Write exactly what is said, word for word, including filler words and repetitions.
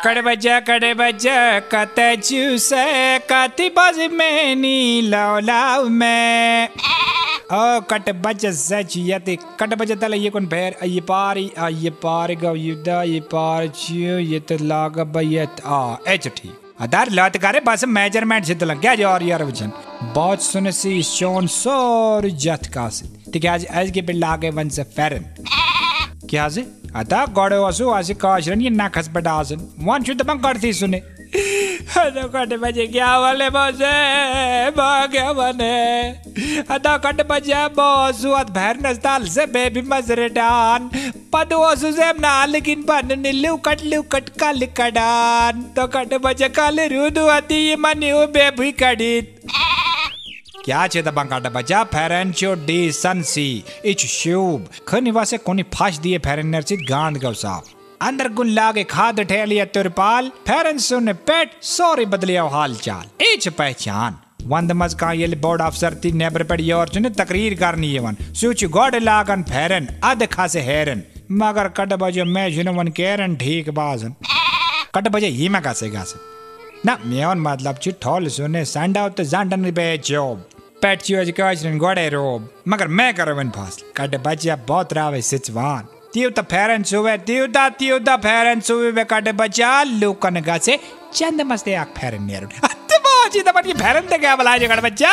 کڑٕ بچہ، کڑٕ بچہ، کتہِ چھُ سہ؟ کتہِ بزِ میٛٲنی لو لو میں؟ او کٹہٕ بچہ، سہ چھُ ییٚتہِ۔ کٹہٕ بچہ، تلہٕ یہِ کُن پھیر، یہِ پارٕے، آ، یہِ پارٕ گوٚو یہِ دا، یہِ پارٕ چھُ ییٚتہِ، لاگہٕ بہٕ ییٚتہِ۔ آ، اے چھُ ٹھیٖک۔ ادار لٲتہٕ کرے بس میجرمنٹ چھِ تُلان، کیٛازِ یورٕ یورٕ وٕچھان؟ بہٕ ژھُنہٕ سُہ یہِ چون سورُے جتھ کاسہٕ، تِکیٛازِ أزکہِ پٮ۪ٹھ لاگے وۄنۍ ژےٚ پھٮ۪رن۔ کیٛازِ؟ ادا گۄڈٕ اوسوٕ اَسہِ کٲشرٮ۪ن یہِ نکھس پٮ۪ٹھ آسان، وۄنۍ چھُ دپان گۄڈٕتھٕے سُنہِ۔ ادا کٹہٕ بچہ کیٛاہ وَنہٕ بہٕ ژےٚ، بہٕ کیٛاہ وَنہٕ؟ ادا کٹہٕ بچہ، بہٕ اوسُس اَتھ پھٮ۪رنس تل زٕ بیبی منٛز رٹان، پتہٕ اوسُس أمۍ نالہٕ کِنۍ پنٕنہِ لِوکٹ لِوکٹ کلہٕ کڑان۔ تہٕ کٹہٕ بچہ کلہٕ روٗدو اَتی یِمن ہیوٗ بیبی کڑِتھ۔ کیٛاہ چھِ دپان کٹہٕ بچہ؟ پھٮ۪رن چھُ ڈیسنسی، یہِ چھُ شوٗب۔ کھٔنہِ وسے کُنہِ پھش دِیہِ پھٮ۪رن نٮ۪رٕ سۭتۍ گانٛد گوٚو صاف۔ اندر کُن لاگے کھادٕ ٹھیلہٕ یا ترپال، پھٮ۪رن سُنہٕ پٮ۪ٹھ سورُے بدلیو حال چال۔ یہِ چھِ پہچان۔ ونٛدٕ منٛز کانٛہہ ییٚلہِ بوٚڑ افسر تہِ نٮ۪برٕ پٮ۪ٹھ یور چھُنہٕ تقریر کرنہِ یِوان، سُہ چھُ گۄڈٕ لاگان پھٮ۪رن، ادٕ کھسہِ ہیرن۔ مگر کٹہٕ بچہ، مےٚ چھُنہٕ وۄنۍ کیرن ٹھیٖک باسان۔ کٹہٕ بچہ، یہِ مہ گژھے گژھُن۔ نہ، میون مطلب چھُ ٹھۄل سُنہِ سنڈو تہٕ زنڈن بیٚیہِ چوب۔ پٮ۪ٹھ چھِ أسۍ کٲشرٮ۪ن گۄڈَے روب، مگر مےٚ کَرو وۄنۍ فٲصلہٕ۔ کَٹہٕ بَچا بوتراوے سٕژوان۔ تیوٗتاہ پھٮ۪رن سُوے، تیوٗتاہ، تیوٗتاہ پھٮ۪رن سُوے مےٚ کَٹہٕ بَچا، لوٗکَن گژھِ چندٕ منٛز تہِ اَکھ پھٮ۪رن نیرُن۔ تہٕ بہٕ حظ چھِ دَپان، یہِ پھٮ۪رن تہِ گٔیہ بَلاے کَٹہٕ بَچا۔